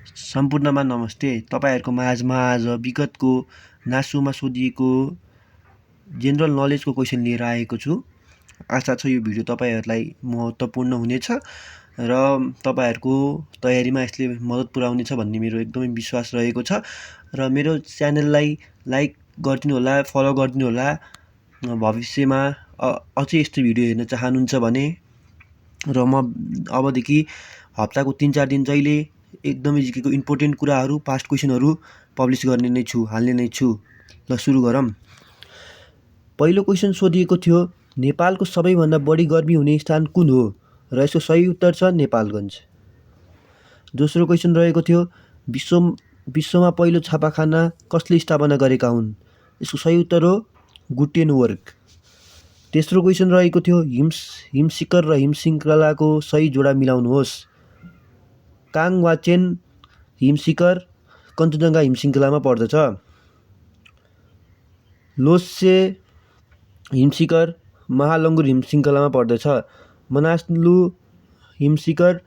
सम्पूर्णमा नमस्ते। तपाईँहरूको माझमा आज विगतको नासोमा सोधिएको जेनरल नलेजको क्वेसन लिएर आएको छु। आशा छ यो भिडियो तपाईँहरूलाई महत्त्वपूर्ण हुनेछ र तपाईँहरूको तयारीमा यसले मद्दत पुर्याउनेछ भन्ने मेरो एकदमै विश्वास रहेको छ र मेरो च्यानललाई लाइक गरिदिनु होला, फलो गरिदिनु होला। भविष्यमा अझै यस्तो भिडियो हेर्न चाहनुहुन्छ भने र म अबदेखि हप्ताको 3-4 दिन जहिले एकदमै जिकेको इम्पोर्टेन्ट कुराहरू, पास्ट क्वेसनहरू पब्लिस गर्ने नै छु, हाल्ने नै छु। ल सुरु गरौँ। पहिलो क्वेसन सोधिएको थियो, नेपालको सबैभन्दा बढी गर्मी हुने स्थान कुन हो? र यसको सही उत्तर छ नेपालगञ्ज। दोस्रो क्वेसन रहेको थियो, विश्वमा पहिलो छापाखाना कसले स्थापना गरेका हुन्? यसको सही उत्तर हो गुटेनबर्ग। तेस्रो क्वेसन रहेको थियो, हिमशिखर र हिमशृङ्खलाको सही जोडा मिलाउनुहोस्। काङवाचेन हिमशिखर कञ्चनजङ्घा हिमशृङ्खलामा पर्दछ। लोत्से हिमशिखर महालङ्गुर हिमशृङ्खलामा पर्दछ। मनासलु हिमशिखर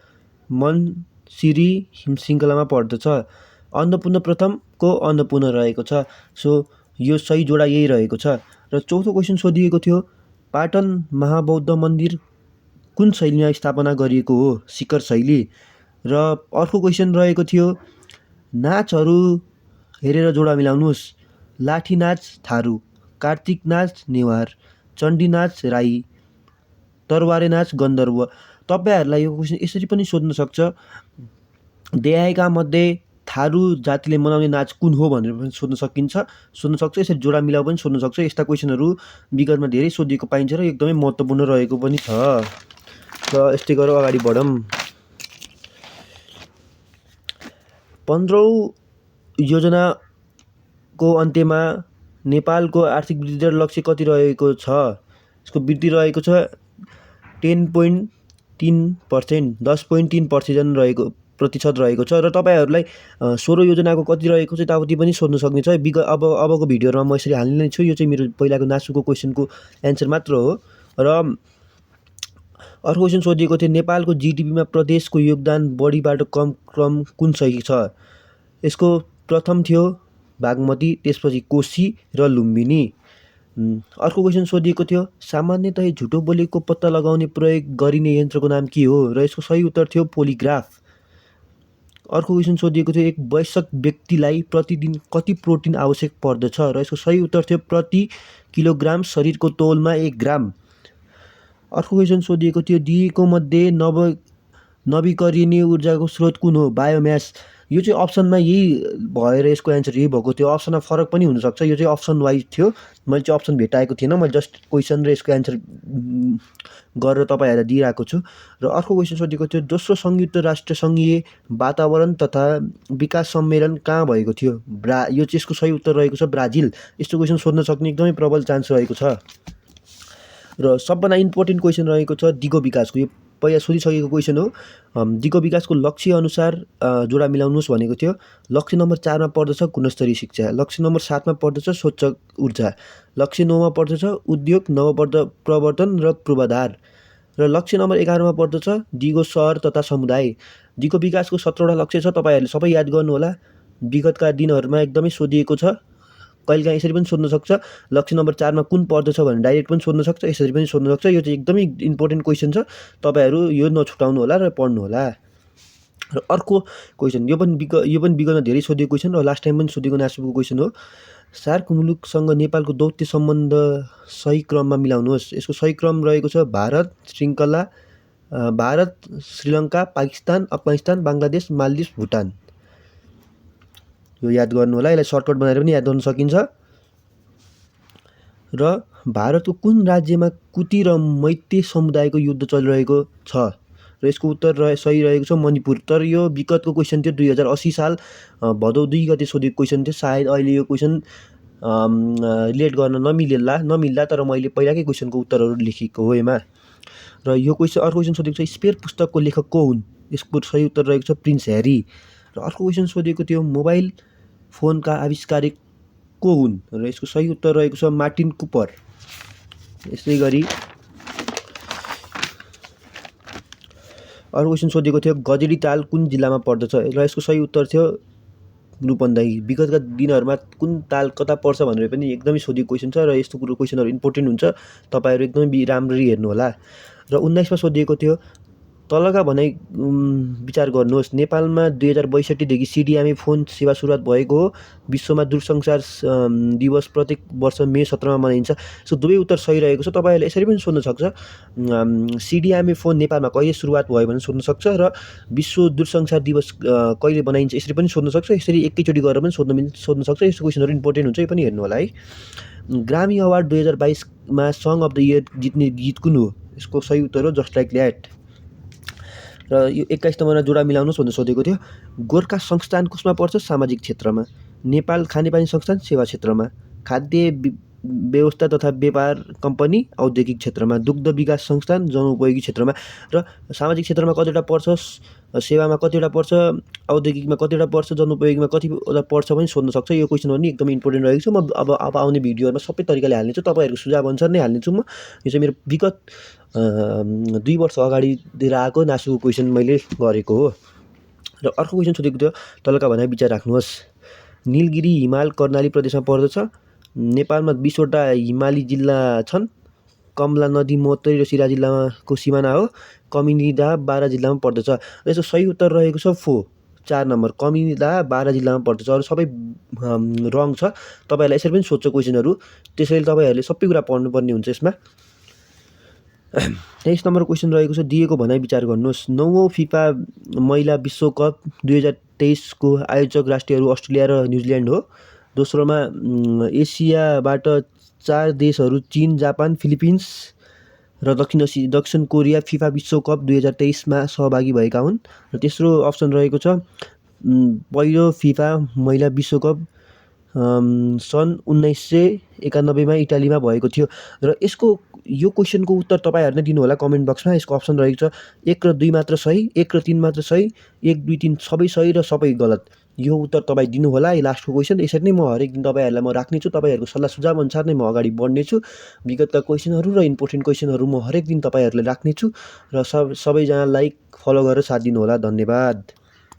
मनसिरी हिमशृङ्खलामा पर्दछ। अन्नपूर्ण प्रथमको अन्नपूर्ण रहेको छ। सो यो सही जोडा यही रहेको छ। र चौथो क्वेसन सोधिएको थियो, पाटन महाबौद्ध मन्दिर कुन शैलीमा स्थापना गरिएको हो? शिखर शैली। र अर्को क्वेसन रहेको थियो, नाचहरू हेरेर जोडा मिलाउनुहोस्। लाठी नाच थारू, कार्तिक नाच नेवार, चण्डी नाच राई, तरबारे नाच गन्धर्व। तपाईँहरूलाई यो क्वेसन यसरी पनि सोध्न सक्छ, देहायका मध्ये थारू जातिले मनाउने नाच कुन हो भनेर पनि सोध्न सक्छ। यसरी जोडा मिलाउ पनि सोध्न सक्छ। यस्ता क्वेसनहरू विगतमा धेरै सोधिएको पाइन्छ र एकदमै महत्त्वपूर्ण रहेको पनि छ। र यस्तै गरेर अगाडि बढौँ। 15औं योजनाको अन्त्यमा नेपालको आर्थिक वृद्धि दर लक्ष्य कति रहेको छ? यसको वृद्धि रहेको छ 10.3%, 10.3% प्रतिशत रहेको छ। र तपाईँहरूलाई 16 योजनाको कति रहेको छ यताउति पनि सोध्न सक्नेछ। अबको भिडियोमा म यसरी हाल्ने नै छु। यो चाहिँ मेरो पहिलाको नासुको क्वेसनको एन्सर मात्र हो। र अर्को क्वेसन सोधिएको थियो, नेपालको जिडिपीमा प्रदेशको योगदान बढीबाट कम क्रम कुन सही छ? यसको प्रथम थियो बागमती, त्यसपछि कोशी र लुम्बिनी। अर्को क्वेसन सोधिएको थियो, सामान्यतया झुटो बोलेको पत्ता लगाउने प्रयोग गरिने यन्त्रको नाम के हो? र यसको सही उत्तर थियो पोलिग्राफ। अर्को क्वेसन सोधिएको थियो, एक वयस्क व्यक्तिलाई प्रतिदिन कति प्रोटिन आवश्यक पर्दछ? र यसको सही उत्तर थियो प्रति किलोग्राम शरीरको तौलमा 1 ग्राम। अर्को क्वेसन सोधिएको थियो, दिएको मध्ये नवीकरणीय ऊर्जाको स्रोत कुन हो? बायोम्यास। यो चाहिँ अप्सनमा यही भएर यसको एन्सर यही भएको थियो। अप्सनमा फरक पनि हुनसक्छ। यो चाहिँ अप्सन वाइज थियो। मैले चाहिँ अप्सन भेटाएको थिएन। मैले जस्ट क्वेसन र यसको एन्सर गरेर तपाईँहरूलाई दिइरहेको छु। र अर्को क्वेसन सोधेको थियो, दोस्रो संयुक्त राष्ट्र सङ्घीय वातावरण तथा विकास सम्मेलन कहाँ भएको थियो? यो चाहिँ यसको सही उत्तर रहेको छ ब्राजिल। यस्तो क्वेसन सोध्न सक्ने एकदमै प्रबल चान्स रहेको छ। र सबभन्दा इम्पोर्टेन्ट क्वेसन रहेको छ दिगो विकासको। यो पहिला सोधिसकेको क्वेसन हो। दिगो विकासको लक्ष्य अनुसार जोडा मिलाउनुहोस् भनेको थियो। लक्ष्य नम्बर 4 मा पर्दछ गुणस्तरीय शिक्षा, लक्ष्य नम्बर 7 मा पर्दछ स्वच्छ ऊर्जा, लक्ष्य 9 मा पर्दछ उद्योग नवप्रवर्तन र पूर्वाधार, र लक्ष्य नम्बर 11 मा पर्दछ दिगो सहर तथा समुदाय। दिगो विकासको 17वटा लक्ष्य छ। तपाईँहरूले सबै याद गर्नुहोला। विगतका दिनहरूमा एकदमै सोधिएको छ। कहिलेकाहीँ यसरी पनि सोध्न सक्छ, लक्ष्य नम्बर 4 मा कुन पर्दछ भनेर डाइरेक्ट पनि सोध्न सक्छ, यसरी पनि सोध्न सक्छ। यो चाहिँ एकदमै इम्पोर्टेन्ट क्वेसन छ। तपाईँहरू यो नछुटाउनु होला र पढ्नु होला। र अर्को क्वेसन, यो पनि विगतमा धेरै सोधिएको क्वेसन र लास्ट टाइम पनि सोधेको नासुको क्वेसन हो। सार्क मुलुकसँग नेपालको दौत्य सम्बन्ध सही क्रममा मिलाउनुहोस्। यसको सही क्रम रहेको छ भारत, श्रीलङ्का, पाकिस्तान, अफगानिस्तान, बङ्गलादेश, मालदिभ्स, भुटान। यो याद गर्नु होला। यसलाई सर्टकट बनाएर पनि याद गर्न सकिन्छ। र भारतको कुन राज्यमा कुती र मैते समुदायको युद्ध चलिरहेको छ? र यसको उत्तर सही रहेको छ मणिपुर। तर यो विगतको क्वेसन थियो 2080 साल भदौ 2 गते सोधेको क्वेसन थियो। सायद अहिले यो क्वेसन रिलेट गर्न नमिल्ला, तर मैले पहिलाकै क्वेसनको उत्तरहरू लेखेको हो यसमा। र यो क्वेसन अर्को क्वेसन सोधेको छ, स्पेयर पुस्तकको लेखक को हुन्? यसको सही उत्तर रहेको छ प्रिन्स ह्यारी। र अर्को क्वेसन सोधेको थियो, मोबाइल फोनका आविष्कारक को हुन्? र यसको सही उत्तर रहेको छ मार्टिन कुपर। यसै गरी अर्को क्वेसन सोधेको थियो गजेडी ताल कुन जिल्लामा पर्दछ र यसको सही उत्तर थियो रूपन्देही। विगतका दिनहरूमा कुन ताल कता पर्छ भनेर पनि एकदमै सोधेको क्वेसन छ र यस्तो कुरो क्वेसनहरू इम्पोर्टेन्ट हुन्छ, तपाईँहरू एकदमै राम्ररी हेर्नुहोला। र 19मा सोधिएको थियो तलका भनाइ विचार गर्नुहोस्। नेपालमा 2062 देखि सिडिएमए फोन सेवा सुरुवात भएको हो। विश्वमा दूरसञ्चार दिवस प्रत्येक वर्ष मे 17मा मनाइन्छ। सो दुवै उत्तर सही रहेको छ। तपाईँहरूले यसरी पनि सोध्न सक्छ सिडिएमए फोन नेपालमा कहिले सुरुवात भयो भनेर सोध्न सक्छ र विश्व दूरसञ्चार दिवस कहिले मनाइन्छ यसरी पनि सोध्न सक्छ। यसरी एकैचोटि गरेर पनि सोध्न सक्छ। यस्तो क्वेसनहरू इम्पोर्टेन्ट हुन्छ, यो पनि हेर्नु होला है। ग्रामी अवार्ड 2022मा सङ अफ द इयर जित्ने गीत कुन हो? यसको सही उत्तर हो जस्ट लाइक द्याट। र यो 21 नम्बरमा जोडा मिलाउनुहोस् भनेर सोधेको थियो। गोर्खा संस्थान कसमा पर्छ? सामाजिक क्षेत्रमा। नेपाल खानेपानी संस्थान सेवा क्षेत्रमा। खाद्य व्यवस्था तथा व्यापार कम्पनी औद्योगिक क्षेत्रमा। दुग्ध विकास संस्थान जनउपयोगी क्षेत्रमा। र सामाजिक क्षेत्रमा कतिवटा पर्छ, सेवामा कतिवटा पर्छ, औद्योगिकमा कतिवटा पर्छ, जनउपयोगीमा कतिवटा पर्छ पनि सोध्न सक्छ। यो क्वेसन पनि एकदमै इम्पोर्टेन्ट रहेको छ। म अब आउने भिडियोहरूमा सबै तरिकाले हाल्नेछु, तपाईँहरूको सुझाव अनुसार नै हाल्नेछु म। यो चाहिँ मेरो विगत 2 वर्ष अगाडितिर आएको नासुको क्वेसन मैले गरेको हो। र अर्को क्वेसन सोधेको थियो तलका भनाइ विचार राख्नुहोस्। नीलगिरी हिमाल कर्णाली प्रदेशमा पर्दछ। नेपालमा 20वटा हिमाली जिल्ला छन्। कमला नदी महोत्तरी र सिराहा जिल्लाको सिमाना हो। कमिनीदा बारा जिल्लामा पर्दछ। र यसको सही उत्तर रहेको छ 4 नम्बर कमिनीदा बारा जिल्लामा पर्दछ। अरू सबै रङ छ। तपाईँहरूलाई यसरी पनि सोध्छ क्वेसनहरू, त्यसैले तपाईँहरूले सबै कुरा पढ्नुपर्ने हुन्छ यसमा। 23 नम्बर क्वेसन रहेको छ दिएको भनाइ विचार गर्नुहोस्। 9औं फिफा महिला विश्वकप 2023को आयोजक राष्ट्रहरू अस्ट्रेलिया र न्युजिल्यान्ड हो। दोस्रोमा एसियाबाट 4 देशहरू चीन, जापान, फिलिपिन्स र दक्षिण कोरिया फिफा विश्वकप 2023मा सहभागी भएका हुन्। र तेस्रो अप्सन रहेको छ पहिलो फिफा महिला विश्वकप सन् 1991मा इटालीमा भएको थियो। र यो क्वेसनको उत्तर तपाईँहरूले दिनु होला कमेन्ट बक्समा। यसको अप्सन रहेको छ 1 र 2 मात्र सही, 1 र 3 मात्र सही, 1, 2, 3 सबै सही र सबै गलत। यो उत्तर तपाईँ दिनु होला। यो लास्टको क्वेसन। यसरी नै म हरेक दिन तपाईँहरूलाई म राख्नेछु। तपाईँहरूको सल्लाह सुझाव अनुसार नै म अगाडि बढ्नेछु। विगतका क्वेसनहरू र इम्पोर्टेन्ट क्वेसनहरू म हरेक दिन तपाईँहरूले राख्नेछु। र सबैजना लाइक फलो गरेर साथ दिनु होला। धन्यवाद।